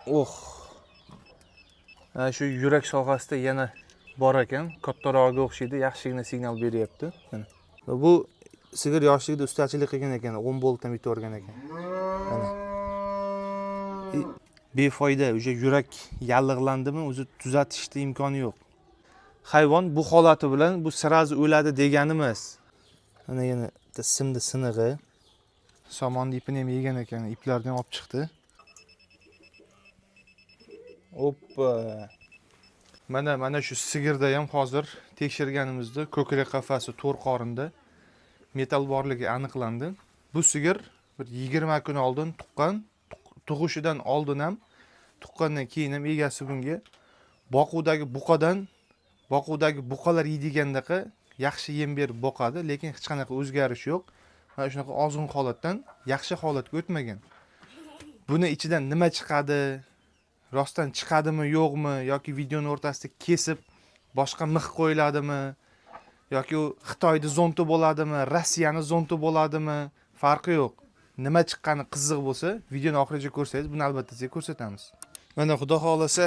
Oh. Mana shu yurak sohasida yana bor ekan, kattarog'iga o'xshaydi, yaxshigina signal beryapti. Mana. Bu sigir yoshligida ustachilik qilgan ekan, 10 boltdan yutavergan ekan. Mana. Befoyda, o'sha yurak yallig'landimi, o'zi tuzatishni imkoni yo'q. Hayvon bu holati bilan bu sразу o'ladi degani emas. Mana yana bitta simni sinig'i. Somonni ipini ham yegan ekan, iplarni ham olib chiqdi. Oppa. Mana shu sigirda ham hozir tekshirganimizda ko'krak qafasi to'rt qorinda metal borligi aniqlandi. Bu sigir bir 20 kun oldin tuqqan, tug'ishidan oldin ham, tuqqandan keyin ham egasi bunga boquvdagi buqadan, boquvdagi buqalar yeydigandaqa yaxshi yem berib boqadi, lekin hech qanaqa o'zgarish yo'q. Mana shunaqa ozg'in holatdan yaxshi holatga o'tmagan. Buni ichidan nima chiqadi? Rostdan chiqadimi, yo'qmi yoki videoni o'rtasida kesib boshqa mix qo'yiladimi yoki u Xitoyni zonti bo'ladimi, Rossiyani zonti bo'ladimi, farqi yo'q. Nima chiqqani qiziq bo'lsa, videoni oxirigacha ko'rsangiz, buni albatta sizga ko'rsatamiz. Mana xudo xohlasa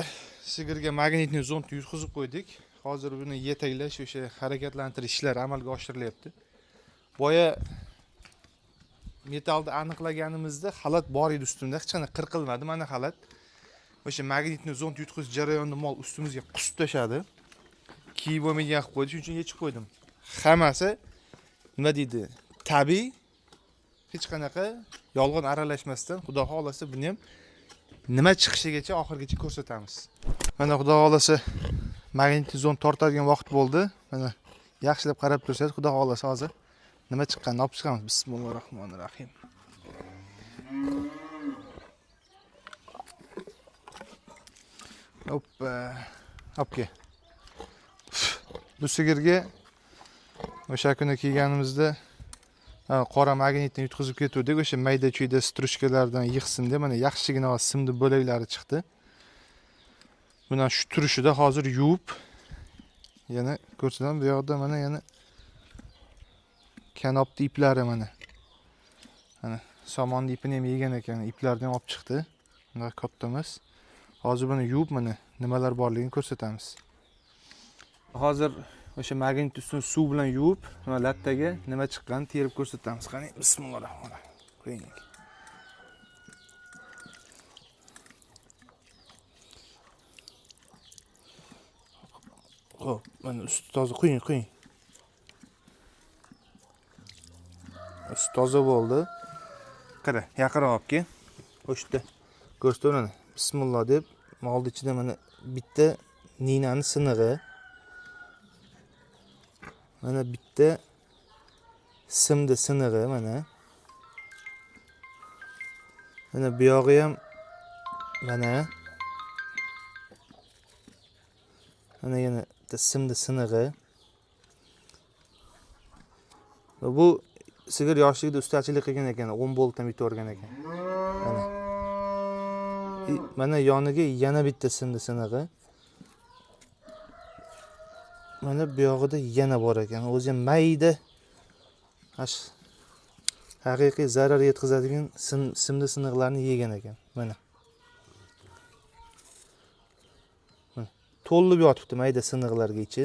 sigirga magnitniy zond yutqizib qo'ydik. Hozir buni yetaklash, o'sha harakatlantirish ishlari amalga oshirilyapti. Boya metallni aniqlaganimizda xalat bor edi ustimda, hech qanaqa qirqilmadi. Mana xalat. O'sha magnitniy zond yutqizish jarayonida mol ustimizga qusib tashladi. Kiyib bo'lmaydigan qilib qo'ydi, shuning uchun yechib qo'ydim. Hammasi nima deydi? Tabiiy, hech qanaqa yolg'on aralashmasdan, xudo xohlasa buni ham nima chiqishigacha oxirigacha ko'rsatamiz. Mana xudo xohlasa magnitniy zond tortadigan vaqt bo'ldi. Mana yaxshilab qarab tursangiz, xudo xohlasa hozir nima chiqqanini olib chiqamiz. Bismillahirrohmanirrohim. Hoppa. Olib kel. Bu sigirga o'sha kuni kelganimizda qora magnitni yutqizib ketuvdik. O'sha mayda-chuyda strushkalardan yig'sin deb mana yaxshigina simni bo'laklari chiqdi. Buni shu turishida hozir yuvib yana ko'rsataman. Bu yoqda mana yana kanopni iplari mana. Mana somonni ipini ham yegan ekan, iplarni ham olib chiqdi. Bunaqa katta emas. Hozir buni yuvib mana nimalar borligini ko'rsatamiz. Hozir o'sha magnit ustini suv bilan yuvib, mana lattaga nima chiqqanini terib ko'rsatamiz. Qani, bismillahirrohmanirrohim. Qo'ying. Xo'p, mana usti toza, qo'ying, qo'ying. Usti toza bo'ldi. Qara, yaqinroq olib kel. O'sha ko'rsatib mana. Bismillah deb molni ichida mana bitta ninani sinig'i. Mana bitta simni sinig'i mana. Mana bu yog'i ham mana. Mana yana bitta simni sinig'i. Bu sigir yoshligida ustachilik qilgan ekan, 10 boltdan yutavergan ekan. Mana. Mana yoniga yana bitta simni sinig'i. Mana bu yog'ida yana bor ekan. O'zi ham mayda haqiqiy zarar yetkazadigan simni siniqlarni yegan ekan. Mana. Mana to'lib yotibdi mayda siniqlarga ichi.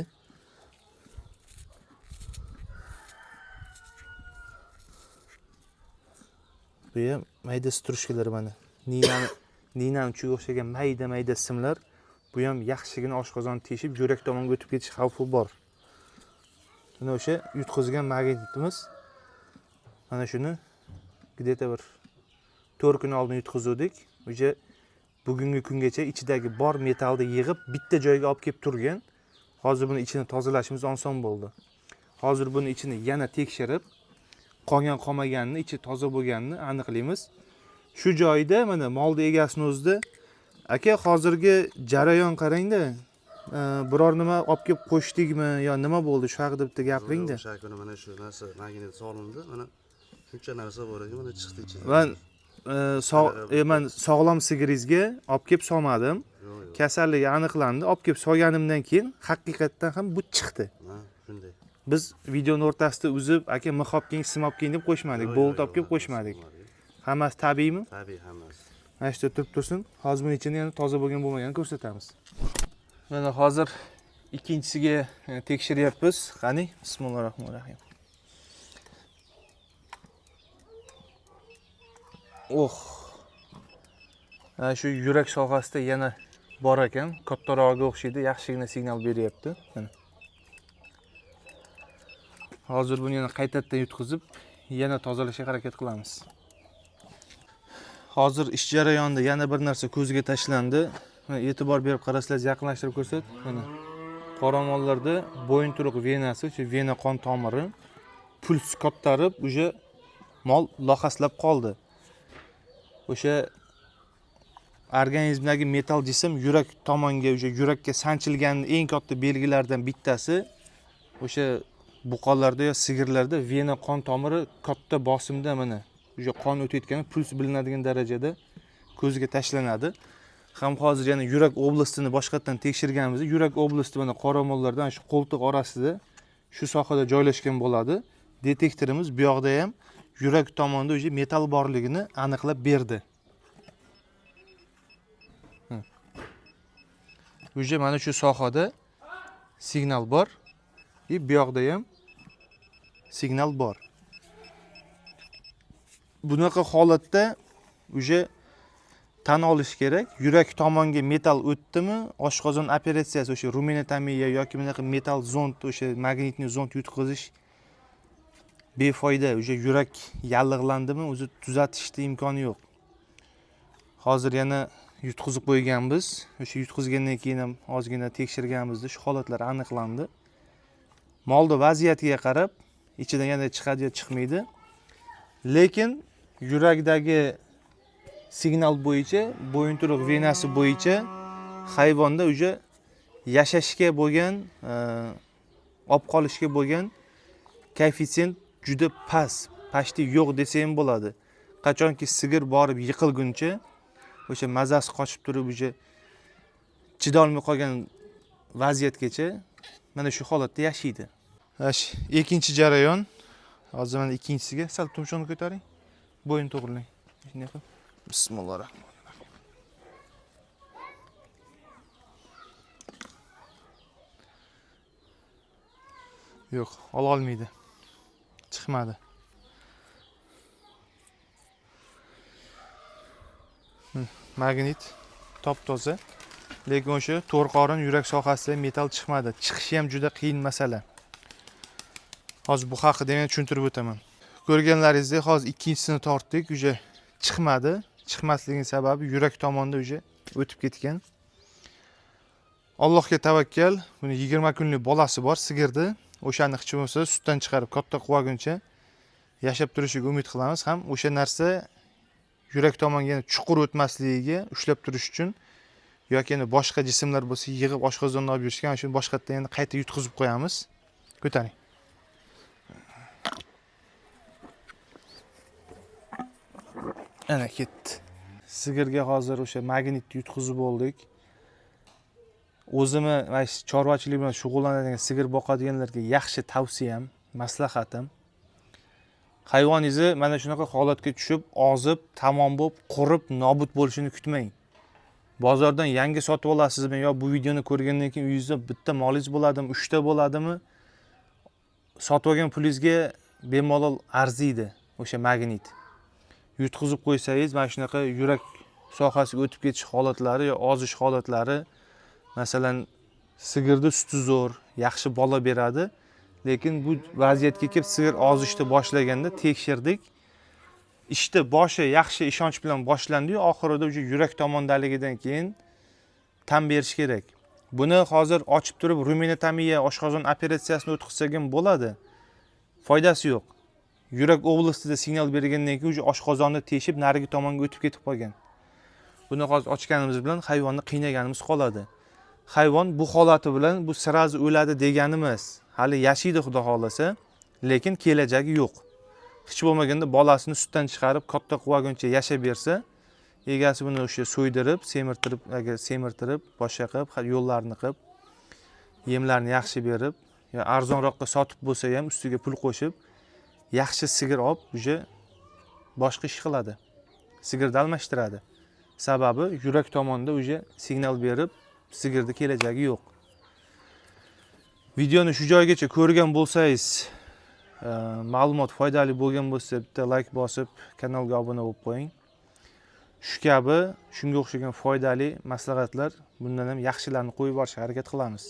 Bu ham mayda strushkalar mana. Ninani uchiga o'xshagan mayda-mayda simlar. Bu ham yaxshigina oshqozon teshib yurak tomonga o'tib ketish xavfi bor. Mana o'sha yutqizgan magnitimiz. Mana shuni где-то bir 4 kun oldin yutqizuvdik. O'sha bugungi kungacha ichidagi bor metallni yig'ib bitta joyga olib kelib turgan. Hozir buni ichini tozalashimiz oson bo'ldi. Hozir buni ichini yana tekshirib, qolgan qolmaganini, ichi toza bo'lganini aniqlaymiz. Shu joyda mana molni egasini o'zida aka hozirgi jarayon qarangda, biror nima olib kelib qo'shdikmi yo nima bo'ldi, shu haqida bitta gapiringda. O'sha kuni mana shu narsa magnit solindi, mana shuncha narsa bor ekan, mana chiqdi ichidan. Man man sog'lom sigiringizga olib kelib solmadim. Yo'q, yo'q. Kasalligi aniqlandi. Olib kelib solganimdan keyin haqiqatdan ham bu chiqdi. Ha, shunday. Biz videoni o'rtasida uzib, aka mix olib keling, sim olib keling deb qo'shmadik, Yo'q, bolt yo'q, olib kelib yo'q, qo'shmadik. hammasi Hammasi tabiiymi? Tabiiy hammasi. Mana shu yerda turib tursin. Hozir buni ichini yana toza bo'lgan bo'lmaganini ko'rsatamiz. Mana hozir ikkinchisiga tekshiryapmiz. Qani, bismillahirrohmanirrohim. Oh. Mana shu yurak sohasida yana bor ekan, kattarog'iga o'xshaydi, yaxshigina signal beryapti. Mana. Hozir buni yana qaytadan yutqizib, yana tozalashga harakat qilamiz. Hozir ish jarayonida yana bir narsa ko'zga tashlandi. Mana e'tibor berib qarasanglar, yaqinlashtirib ko'rsat. Mana qoramollarda bo'yinturuq venasi, shu vena qon tomiri puls kattarib, уже mol lohaslab qoldi. O'sha organizmdagi metal jism yurak tomonga, o'sha yurakka sanchilgan eng katta belgilardan bittasi o'sha buqalarda yo sigirlarda vena qon tomiri katta bosimda mana o'sha qon o'tayotgani puls bilinadigan darajada ko'zga tashlanadi. Ham hozir yana yurak oblastini boshqatdan tekshirganimizda yurak oblasti mana qoramollardan shu qo'ltiq orasida shu sohada joylashgan bo'ladi. Detektorimiz bu yoqda ham yurak tomonda o'sha metal borligini aniqlab berdi. Уже mana shu sohada signal bor. И bu yoqda ham signal bor. Bunaqa holatda уже tan olish kerak, yurak tomonga metal o'tdimi, oshqozon operatsiyasi, o'sha ruminotomiya yoki bunaqa metal zond, o'sha magnitniy zond yutqazish befoyda, o'sha yurak yallig'landimi, o'zi tuzatishni imkoni yo'q. Hozir yana yutqizib qo'yganmiz. O'sha yutqizgandan keyin ham ozgina tekshirganimizda shu holatlar aniqlandi. Molni vaziyatiga qarab ichidan yana chiqadi yo chiqmaydi. Lekin yurakdagi signal bo'yicha, bo'yinturuq venasi bo'yicha hayvonda уже yashashga bo'lgan, olib qolishga bo'lgan koeffitsient juda past, почти yo'q desa ham bo'ladi. Qachonki sigir borib yiqilguncha, o'sha mazasi qochib turib, уже chidolmay qolgan vaziyatgacha mana shu holatda yashaydi. Mana shu ikkinchi jarayon. Hozir mana ikkinchisiga sal tumshuqni ko'taring. Bo'yni to'g'rilang. Shunday qilib. Bismillahirrohmanirrohim. Yo'q, ola olmaydi. Chiqmadi. Magnit top-toza. Lekin o'sha to'rt qorin yurak sohasida metal chiqmadi. Chiqishi ham juda qiyin masala. Hozir bu haqida yana tushuntirib o'taman. Ko'rganlaringizdek hozir ikkinchisini tortdik, уже chiqmadi. Chiqmasligining sababi yurak tomonda уже o'tib ketgan. Allohga tavakkal, buni 20 kunlik bolasi bor sigirni. O'shani hech bo'lmasa sutdan chiqarib katta qilguncha yashab turishiga umid qilamiz. Ham o'sha narsa yurak tomonga yana chuqur o'tmasligiga ushlab turish uchun yoki yana boshqa jismlar bo'lsa yig'ib oshqozondan olib yurishga, ana shuni boshqatdan yana qayta yutqizib qo'yamiz. Ko'taring. Ana ketdi. Sigirga hozir o'sha magnitni yutqizib bo'ldik. O'zimni mana shu chorvachilik bilan shug'ullanadigan, sigir boqadiganlarga yaxshi tavsiyam, maslahatim. Hayvoningizni mana shunaqa holatga tushib, ozib, tamom bo'lib, qurib, nobud bo'lishini kutmang. Bozordan yangi sotib olasizmi yo bu videoni ko'rgandan keyin uyingizda bitta molingiz bo'ladimi, 3ta bo'ladimi? Sotib olgan pulingizga bemalol arziydi o'sha magnit. Yutqizib qo'ysangiz, mana shunaqa yurak sohasiga o'tib ketish holatlari yo ozish holatlari, masalan, sigirda suti zo'r, yaxshi bola beradi, lekin bu vaziyatga kelib sigir ozishni boshlaganda tekshirdik. Ishni boshi yaxshi ishonch bilan boshlandi-yu, oxirida o'sha yurak tomondaligidan keyin tan berish kerak. Buni hozir ochib turib ruminotomiya, oshqozon operatsiyasini o'tkazsak ham bo'ladi. Foydasi yo'q. Yurak oblastida signal bergandan keyin o'sha oshqozonni teshib narigi tomonga o'tib ketib qolgan. Buni hozir ochganimiz bilan hayvonni qiynaganimiz qoladi. Hayvon bu holati bilan bu sirazi o'ladi deganimiz, hali yashaydi xudo xohlasa, lekin kelajagi yo'q. Hech bo'lmaganda bolasini sutdan chiqarib katta qilguncha yashab bersa, egasi buni o'sha so'ydirib, semirtirib, agar semirtirib, boshqa qilib, yo'llarni qilib, yemlarni yaxshi berib, yo arzonroqqa sotib bo'lsa ham ustiga pul qo'shib, yaxshi sigir olib, уже boshqa ish qiladi. Sigirni almashtiradi. Sababi yurak tomonda уже signal berib, sigirni kelajagi yo'q. Videoni shu joygacha ko'rgan bo'lsangiz, ma'lumot foydali bo'lgan bo'lsa, bitta layk bosib, kanalga obuna bo'lib qo'ying. Shu kabi, shunga o'xshagan foydali maslahatlar, bundan ham yaxshilarni qo'yib borishga harakat qilamiz.